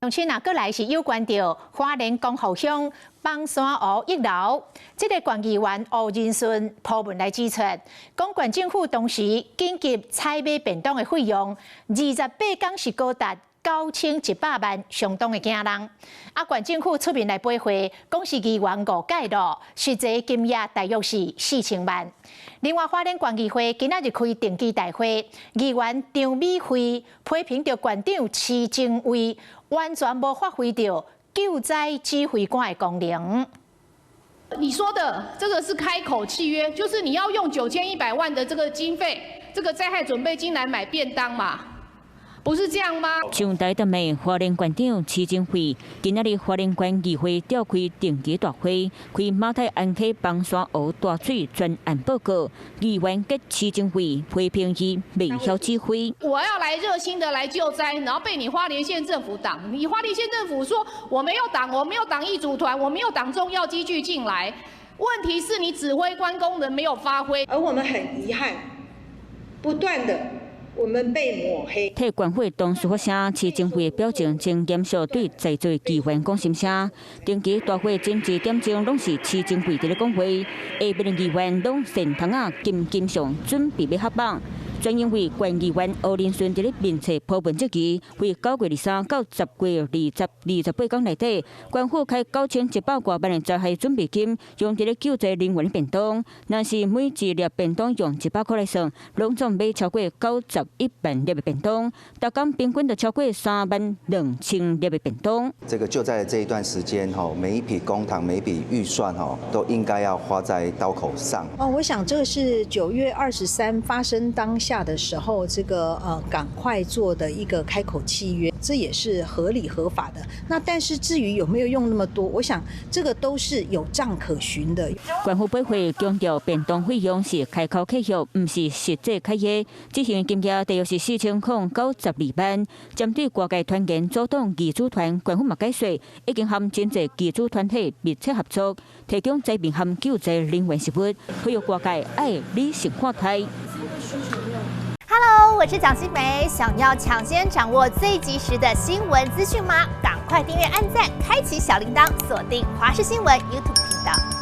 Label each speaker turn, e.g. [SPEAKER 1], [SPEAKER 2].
[SPEAKER 1] 先啊，閣來是有關著花蓮光復鄉枋山湖一樓，這个縣議員吳仁順鋪文來指出，講縣政府當時緊急採買便當的費用，28工是高達9100萬，相當的驚人。啊，縣政府出面來駁回，講是議員誤解囉，實際金額大約是4000萬。另外，花蓮縣議會今仔日開定期大會，議員張美惠批評著縣長徐精衛完全無發揮著救災指揮官的功能。
[SPEAKER 2] 你說的這個是開口契約，就是你要用9100萬的這個經費，這個災害準備金來買便當嘛？不是這樣嗎？
[SPEAKER 3] 上台的美花蓮縣長徐精慧，今仔日花蓮縣議會召開定期大會，開馬太鞍溪枋山湖大水專案報告，議員佮徐精慧批評伊袂曉指揮。
[SPEAKER 2] 我要來熱心的來救災，然後被你花蓮縣政府擋。你花蓮縣政府說我沒有擋，我沒有擋一組團，我沒有擋重要機具進來。問題是你指揮官功能沒有發揮。
[SPEAKER 4] 而我們很遺憾，不斷的。我們被抹黑。
[SPEAKER 3] 替縣府同事發聲，徐精慧的表情真嚴肅，對在座議員講心聲。定期大會整一點鐘攏是徐精慧佇咧講話，下面的議員攏現通仔金金上準備欲合網。專因為縣議員吳仁順佇咧面冊鋪文質疑，為9月23到10月2028工內底，縣府開9100外萬的災害準備金，用佇咧救濟人員的便當。若是每一粒便當用100箍來算，攏總買超過91萬粒的便當，逐工平均就超過3萬2000粒的便當。
[SPEAKER 5] 這個就在這一段時間，吼，每一筆公帑、每一筆預算，吼，都應該要花在刀口上。
[SPEAKER 6] 哦，我想這個是9月23發生當下的時候，這個趕快做的一個開口契約，這也是合理合法的。那但是至於有沒有用那麼多，我想這個都是有賬可循的。
[SPEAKER 3] 縣府駁回強調，便當費用是開口契約，毋是實際開支，執行金額大約是4092萬。針對外界團員阻擋義肢團，縣府嘛解釋，已經和真濟義肢團體密切合作，提供災民和救濟人員食物，呼籲外界愛理性看待。
[SPEAKER 7] Hello，我是蔣新梅，想要搶先掌握最及時的新聞資訊嗎？趕快訂閱、按讚、開啟小鈴鐺，鎖定華視新聞 YouTube 頻道。